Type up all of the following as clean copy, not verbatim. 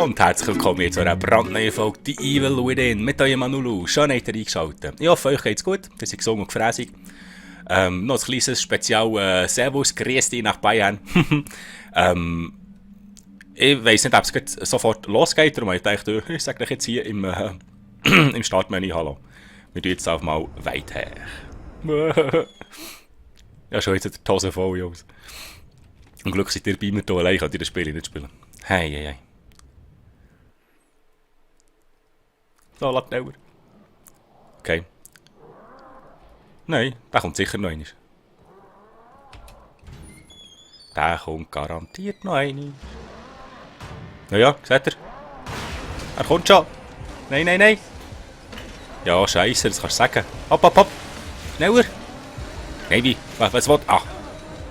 Hallo und herzlich willkommen zu einer brandneuen Folge The Evil Within mit eurem Manulu. Schön habt ihr eingeschaltet. Ich hoffe, euch geht's gut. Ihr seid gesund und gefräßig. Noch ein kleines Spezial Servus, grüß dich nach Bayern. Ich weiss nicht, ob es jetzt sofort losgeht, darum habe ich gedacht, ich sage euch jetzt hier im, im Startmenü Hallo. Wir tun jetzt auch mal weit her. Ja, schon jetzt die Hose voll, Jungs. Zum Glück seid ihr bei mir hier allein, könnt ihr das Spiel nicht spielen. Hey, hey, hey. So, lass schneller. Okay. Nein, der kommt sicher noch einmal. Der kommt garantiert noch einmal. Naja, seht ihr? Er kommt schon. Nein, nein, nein. Ja, scheisse, das kannst du sagen. Hopp, hopp, hopp. Schneller. Nein, wie? Was will? Ah,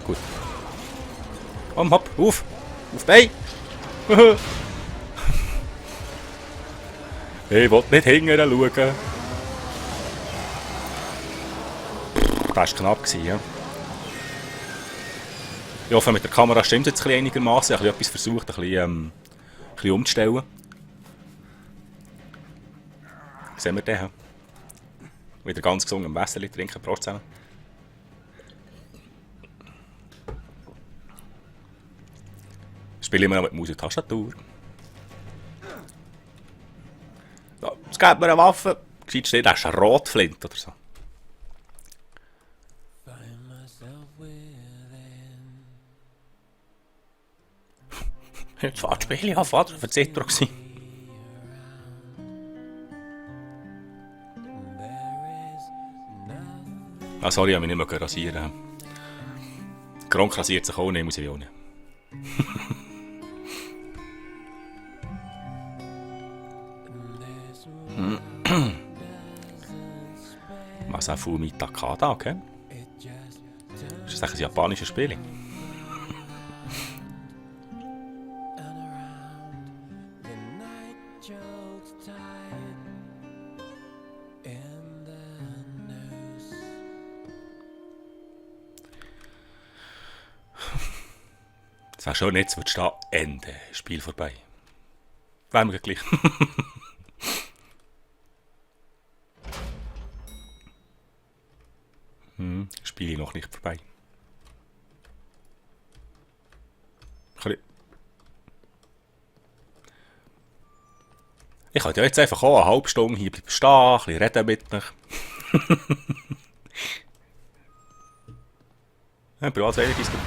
gut. Komm, hopp, auf. Auf Bein. Ich will nicht hinterher schauen. Das war knapp, ja. Ich hoffe, mit der Kamera stimmt es jetzt einigermaßen. Ich habe etwas versucht, ein bisschen umzustellen. Sehen wir den? Wieder ganz gesund im Wasser trinken, Prost zusammen. Spiele immer noch mit Maus und Tastatur. So, es gibt mir eine Waffe. Gescheit steht, das ist eine Rotflinte oder so. Jetzt war das Spiel ja Vater für Zitro gewesen. Ah, sorry, ich habe mich nicht mehr rasieren. Gronk rasiert sich auch nicht, muss ich auch nicht. Masafumi Takada, okay? Ist das ein japanisches Spiel? Das wäre schon jetzt, würde stehen, Ende, Spiel vorbei. Wären wir gleich. Spiel noch nicht vorbei. Ich könnte ja jetzt einfach auch eine halbe Stunde hier bleiben stehen, ein bisschen reden mit mich. Ja, Privatsphäre ist gut.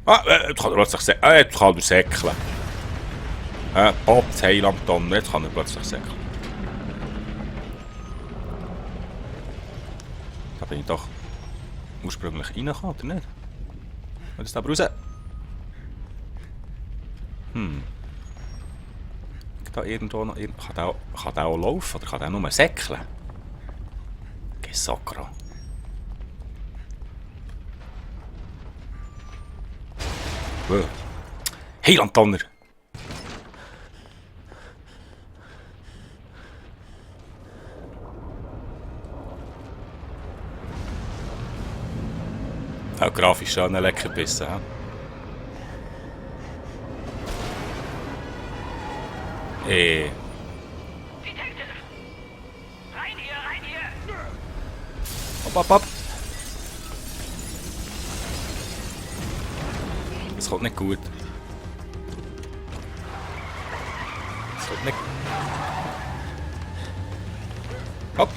Jetzt kann er plötzlich jetzt kann er säckeln. Bob, das Heiland Donner, jetzt kann er plötzlich säckeln. Da bin ich doch ursprünglich reingekommen, oder nicht? Was ist da raus? Da irgendwo noch... Kann der auch laufen oder kann der nur säckeln? Gesokro. Heiland Donner! Auch grafisch schon ein lecker Bissen. Rein hier! Hopp, hopp, hopp! Das kommt nicht gut. Das kommt nicht... Hopp!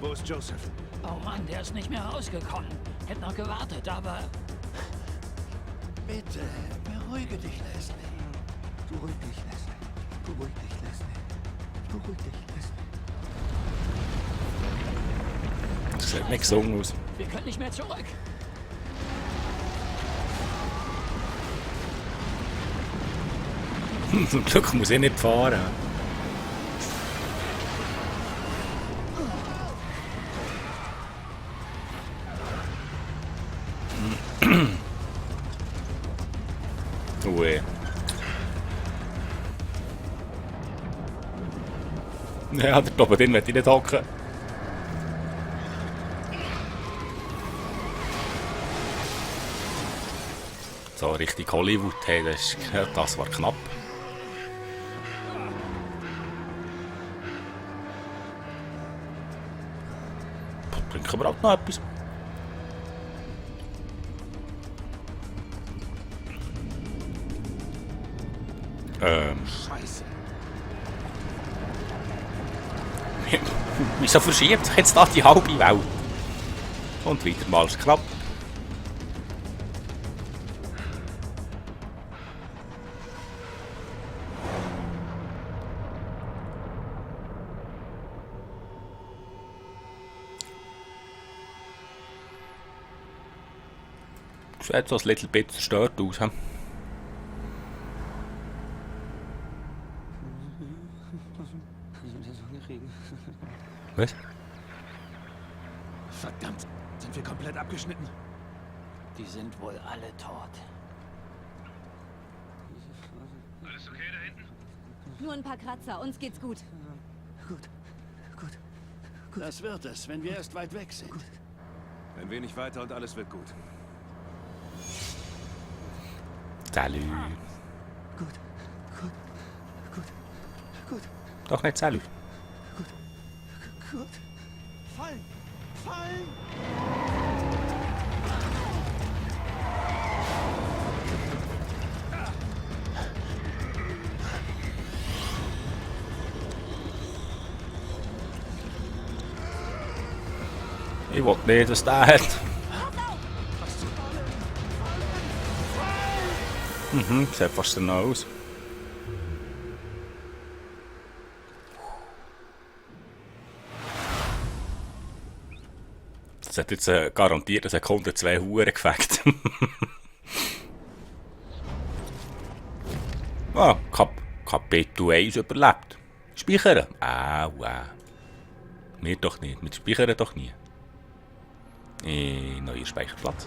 Wo ist Joseph? Oh Mann, der ist nicht mehr rausgekommen. Hätte noch gewartet, aber... Bitte, beruhige dich, Leslie. Beruhig dich, Leslie. Beruhig dich, Leslie. Beruhig dich, Leslie. Das sieht nicht gesungen aus. Wir können nicht mehr zurück. Zum Glück muss ich nicht fahren. Ui. Ja, der oben drin möchte ich nicht hocken. So, richtig Hollywood, hey, das war knapp. Trinken wir auch noch etwas? Scheiße. Wieso verschiebt sich jetzt da die halbe Welt? Und wieder mal knapp. Sieht so ein little bit zerstört aus. He? Was? Verdammt, sind wir komplett abgeschnitten? Die sind wohl alle tot. Alles okay da hinten? Nur ein paar Kratzer, uns geht's gut. Gut, gut. Das wird es, wenn wir erst weit weg sind. Ein wenig weiter und alles wird gut. Salü. Gut, gut, gut, gut, Doch nicht Salü. gut. Fallen, fallen! Ich will nicht, dass der hat. Sieht fast so aus. Das hat jetzt garantiert eine Sekunde 2 Huren gefackt. Ah, Kapitel 1 überlebt. Speichern? Wow. Wir doch nicht. Wir speichern doch nie. Neuer Speicherplatz.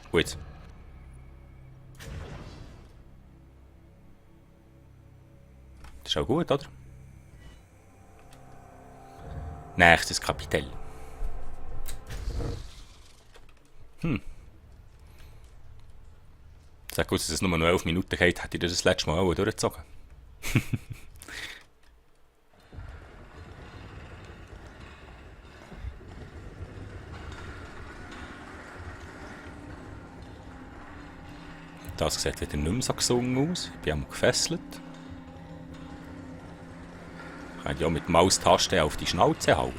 Gut. Das ist auch gut, oder? Nächstes Kapitel. Sag gut, dass es nur noch 11 Minuten geht, hätte ich das letzte Mal auch durchgezogen. Das sieht wieder nicht mehr so gesungen aus. Ich bin einmal gefesselt. Ich kann ja mit der Maustaste auf die Schnauze hauen.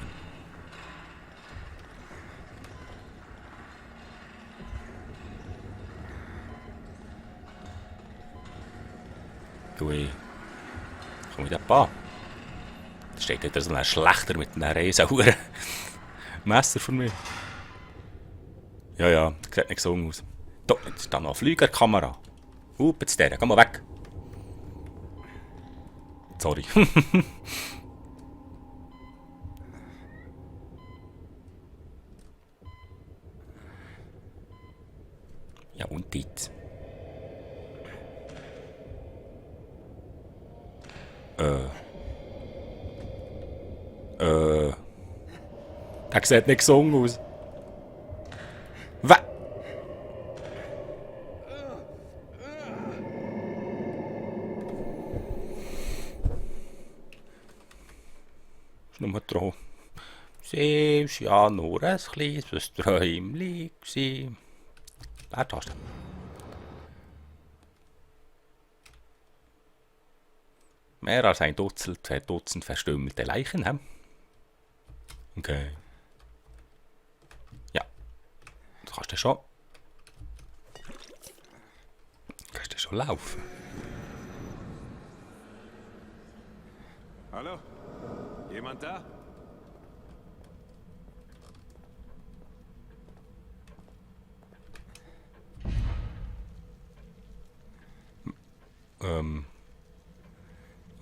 Ui. Komm ich da an? Da steht wieder so ein Schlechter mit einem Riesenhuren Messer von mir. Ja, das sieht nicht gesungen aus. Da, jetzt ist da noch eine Flügerkamera. Jetzt der, geh mal weg. Sorry. Ja, und jetzt? Der sieht nicht gesungen aus. Ist nur dran. Sie war ja nur ein kleines Träumchen. Leertaste. Mehr als ein Dutzend verstümmelte Leichen, hä? Okay. Ja. Das kannst du schon. Kannst du schon laufen. Hallo? Jemand da?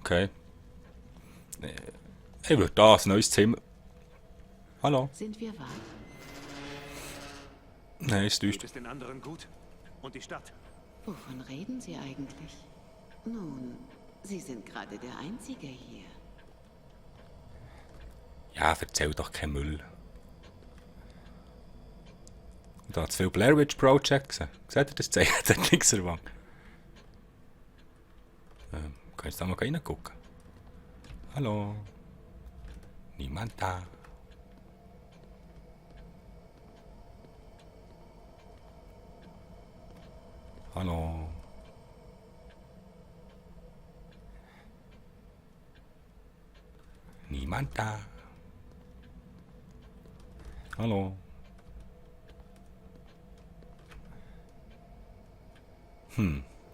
Okay. Ich würde da ein neues Zimmer. Hallo? Sind wir weit? Nein, es Geht täuscht. es den anderen gut? Und die Stadt? Wovon reden Sie eigentlich? Nun, Sie sind gerade der Einzige hier. Ja, erzähl doch keinen Müll. Da hat es viel Blair Witch Project gesehen. Seht ihr das Zeichen? Der Nixerwang. Kannst du da mal reingucken? Hallo? Niemand da? Hallo? Niemand da? Hallo?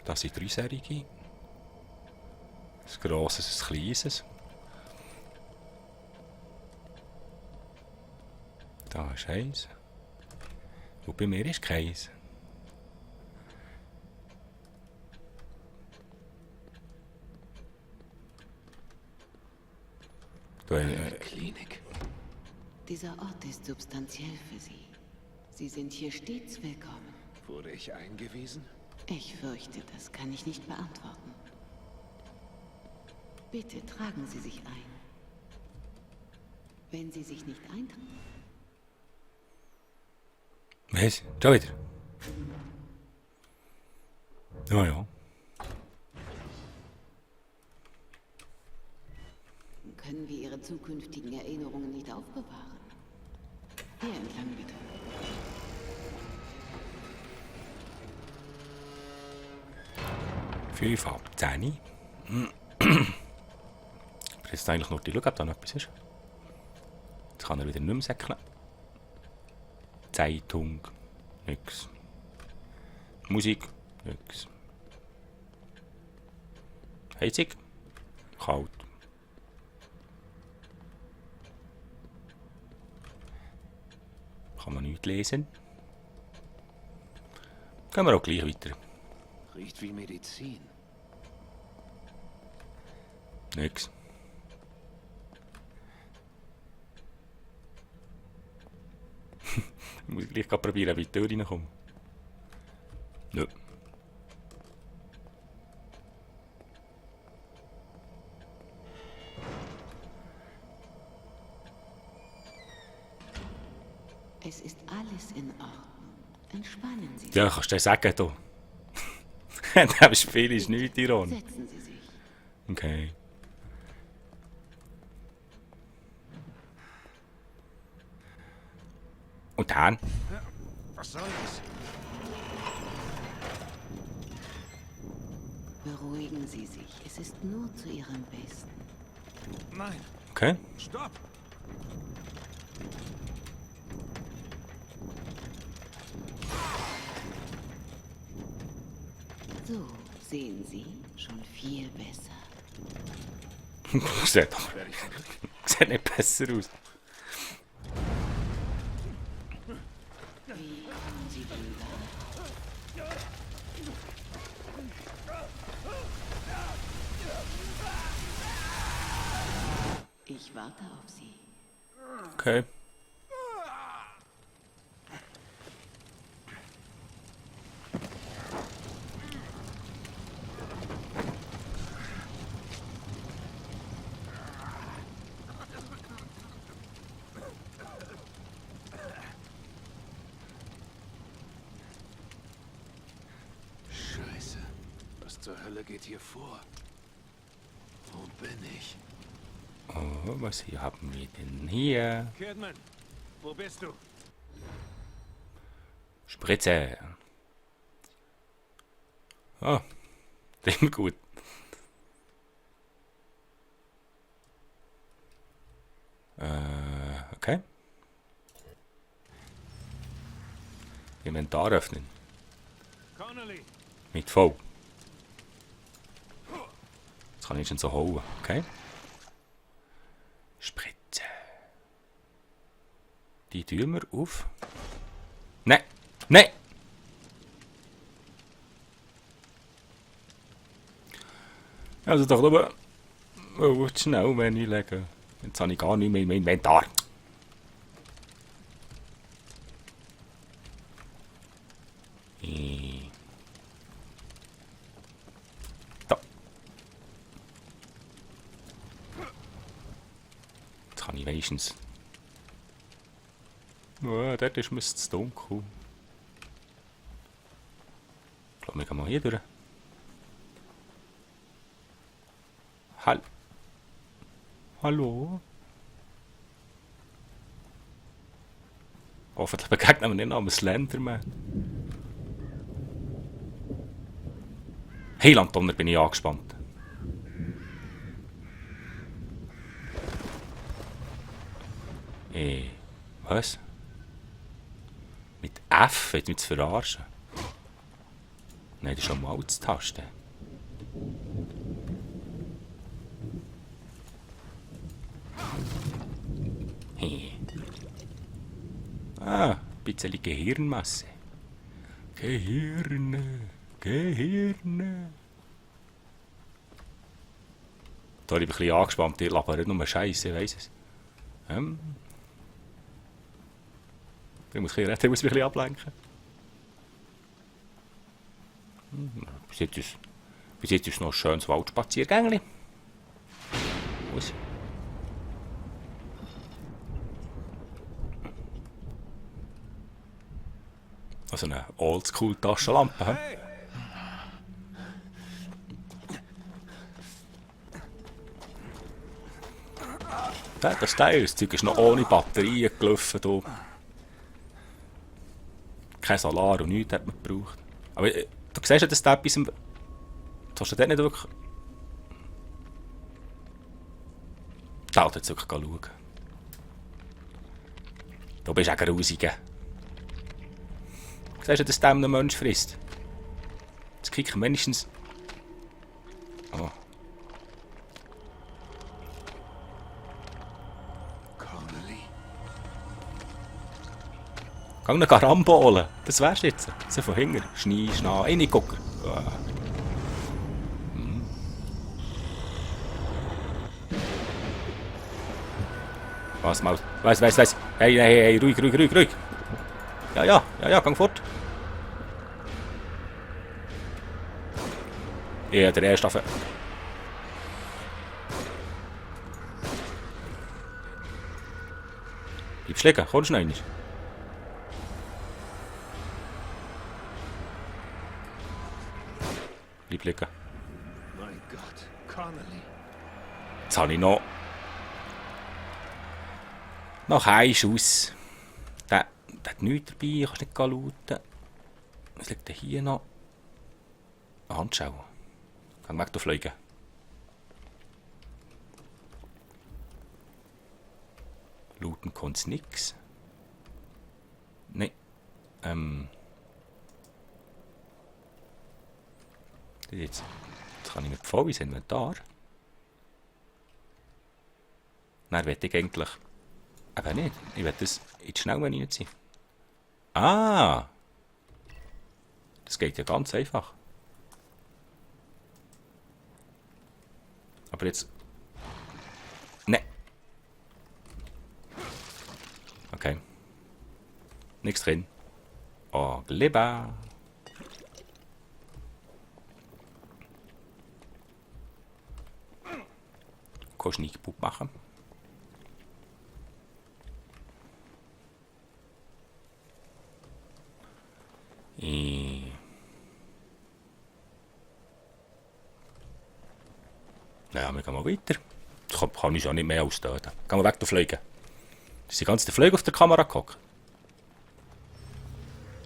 Das sind dreiserige. Ein grosses, ein kleines. Da ist eins. Und bei mir ist keins. Da, Klinik. Dieser Ort ist substanziell für Sie. Sie sind hier stets willkommen. Wurde ich eingewiesen? Ich fürchte, das kann ich nicht beantworten. Bitte tragen Sie sich ein. Wenn Sie sich nicht eintragen, was? Schon wieder? Ja, ja. können wir Ihre zukünftigen Erinnerungen nicht aufbewahren. Hier entlang bitte. Fünf ab 10. Ich jetzt eigentlich nur die schauen, ob da noch etwas ist. Jetzt kann er wieder nicht mehr säckeln. Zeitung, nix. Musik, nix. Heizung, kalt. Kann man nicht lesen. Gehen wir auch gleich weiter. Riecht wie Medizin. Nix. Ich muss gleich probieren, wie die Tür reinkommen. Nö. Es ist alles in Ordnung. Entspannen Sie sich. Ja, kannst du das sagen, du? Das Spiel ist nicht ironisch. Setzen Sie sich. Okay. Und dann? Was soll das? Beruhigen Sie sich. Es ist nur zu Ihrem Besten. Nein, Okay. stopp! So, sehen Sie, schon viel besser. Sieht aber sieht nicht besser aus. Wie kommen Sie denn da? Ich warte auf Sie. Okay. Scheiße. Was zur Hölle geht hier vor? Wo bin ich? Oh, was hier haben wir denn hier? Kidman, wo bist du? Spritze. Oh, immer gut. Okay. Inventar öffnen. Connolly! Mit V. Jetzt kann ich schon so hauen. Okay. Spritze. Die tun wir auf. Nein! Nein! Also doch nur. Oh, schnell, wenn ich lege. Jetzt habe ich gar nicht mehr im Inventar. wenigstens. Ja, dort ist es zu dunkel. Ich glaube, wir gehen mal hier durch. Hallo? Hoffentlich begegnen wir nicht noch am Slenderman. Heiland Donner, bin ich angespannt. Was? Mit F? Willst du mich zu verarschen? Nein, das ist schon mal die Taste. Ah, ein bisschen Gehirnmasse. Gehirne. Da bin ich ein bisschen angespannt, die labern nur Scheiße, ich weiss es. Ich muss mich ein bisschen ablenken. Bis jetzt ist noch ein schönes Waldspaziergängli. Was? Also eine Oldschool-Taschenlampe. Hey. Das Teil, das Zeug ist noch ohne Batterien gelaufen. Hier. Kein Solar und nichts hat man gebraucht. Aber du siehst ja, dass da etwas... Du hast dort nicht wirklich... Da jetzt wirklich schauen. Du bist auch grusig. Siehst du, dass der einen Mensch frisst? Jetzt kicken wenigstens... Oh. Connelly? Geh einen Garambo holen. Das wär's jetzt. So von hinten. Schnee, Schnee, Reingucker. Was, Maus? Weiss. Hey, ruhig. Ja, gang fort. Ja, der erste Affe. Bleibst liegen, kommst du noch einmal? Bleib liegen. Mein Gott, Connelly. Jetzt habe ich noch einen Schuss. Der hat nichts dabei, kannst nicht lauten. Was liegt denn hier noch? Eine Handschelle. Geh weg, du Fliegen. Lauten kommt nix. Nein. Jetzt kann ich mit voll ins Inventar. Dann will ich eigentlich... Aber nicht. Ich will das in die Schnellmenü reinziehen. Ah! Das geht ja ganz einfach. Aber jetzt... Ne. Okay. Nichts drin. Oh, Glibber. Kannst du nicht kaputt machen. Ja, wir gehen mal weiter. Das kann ich ja nicht mehr austöten. Gehen wir weg, du Fliegen. Das ist die ganze Fliege auf der Kamera gehockt.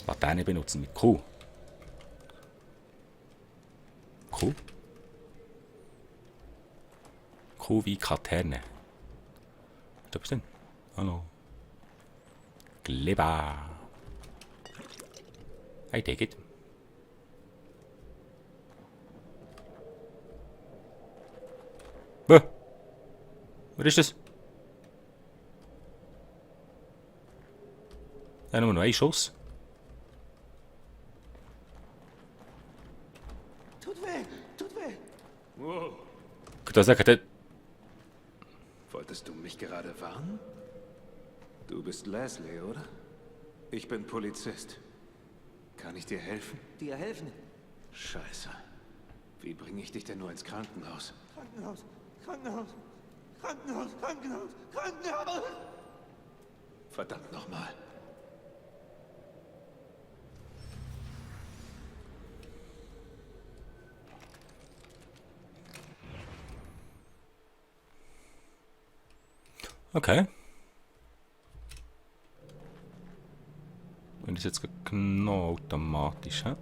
Laterne benutzen mit Q. Q? Q wie Katerne. Was ist das denn? Hallo. Glibber. I take it. Was ist das? Da haben wir noch einen Schuss. Tut weh. Wow. Da sagt er... Wolltest du mich gerade warnen? Du bist Leslie, oder? Ich bin Polizist. Kann ich dir helfen? Dir helfen? Scheiße. Wie bringe ich dich denn nur ins Krankenhaus? Krankenhaus. Krankenhaus, Krankenhaus, Krankenhaus! Verdammt nochmal. Okay. Und das ist jetzt genau automatisch, hä?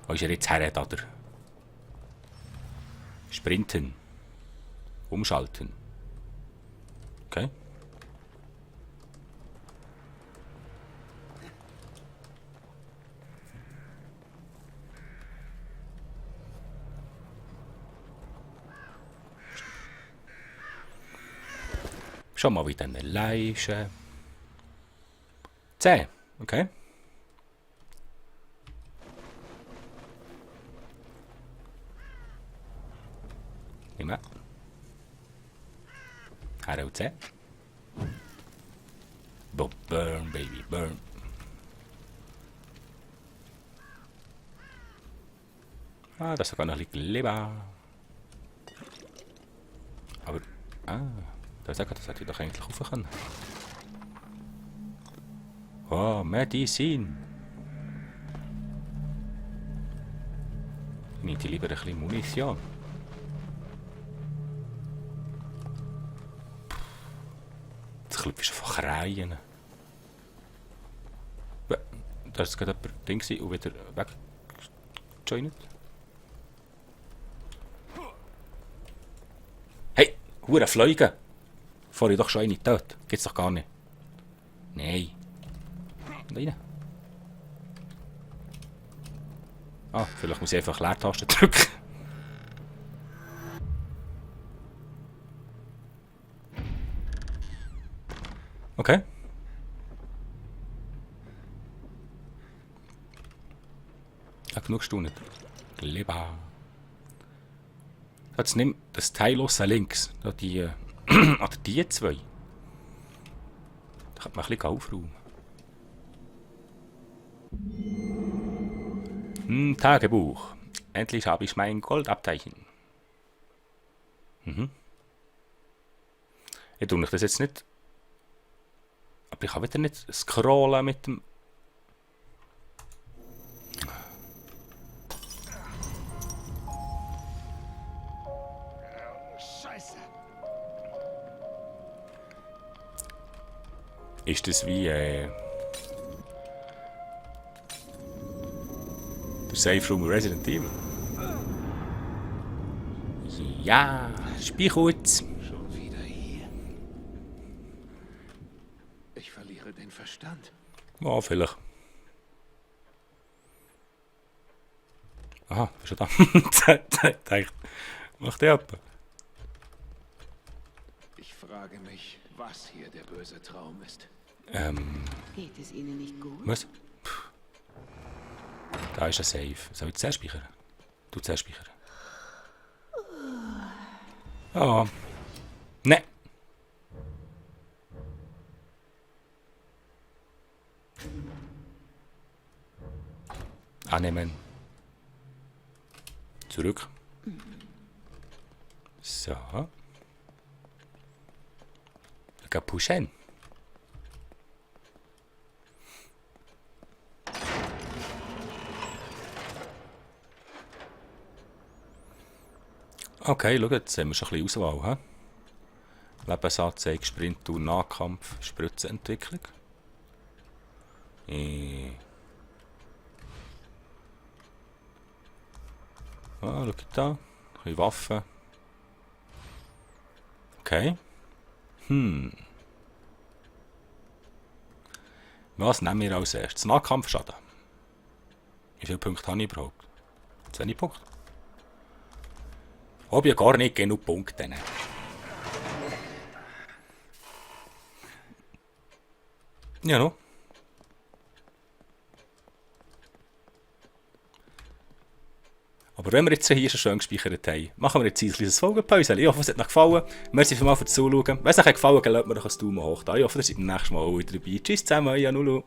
Wo ist er jetzt her, oder? Sprinten. Umschalten. Okay. Schon mal wieder eine Leiche. 10. Okay. Immer. Hallo 10. Burn, baby, burn. Ah, das ist sogar noch ein bisschen Leber. Aber, da sagt er, das hätte ich doch eigentlich rauf können. Oh, Medizin. Ich nehme lieber ein bisschen Munition. Das Klopf ist einfach Reihen. Da ist gerade ein Ding und wieder weggejoint. Hey, hure Fliegen! Vorher doch schon eine tot. Geht's doch gar nicht. Nein. Rein. Ah, vielleicht muss ich einfach Leertaste drücken. Okay. Ja, genug gestaunet. Leber. Jetzt nimm das Teil los links. Da die, oder die zwei. Da kann man ein bisschen aufräumen. Tagebuch. Endlich habe ich mein Goldabzeichen. Ich tue das jetzt nicht. Aber ich kann wieder nicht scrollen mit dem. Scheiße! Ist das wie der Safe Room Resident Evil? Ja, Spichutz. Schon wieder hier. Ich verliere den Verstand. Ja, vielleicht. Aha, schon da. Denkt, macht der ab. Ich frage mich, was hier der böse Traum ist. Geht es Ihnen nicht gut? Was? Puh. Da ist ein Safe. Soll ich zuerst speichern? Du zuerst speichern. Ja. Ne. Annehmen. Zurück. So. Pushen. Okay, schau, jetzt haben wir schon ein bisschen Auswahl. Lebensanzeige, Sprinttour, Nahkampf, Spritzenentwicklung. Ah, schau da. Ein bisschen Waffen. Okay. Was nehmen wir als erstes? Nahkampfschaden. Wie viele Punkte habe ich überhaupt? 20 Punkte. Habe ich gar nicht genug Punkte. Ja, no. Aber wenn wir jetzt hier schon schön gespeichert haben, machen wir jetzt ein kleines Folgenpause. Ich hoffe, es hat euch gefallen. Merci vielmals fürs Zuschauen. Wenn es euch gefallen hat, lasst mir doch ein Daumen hoch da. Ich hoffe, ihr seid beim nächsten Mal auch wieder dabei. Tschüss zusammen, ja, Nulu.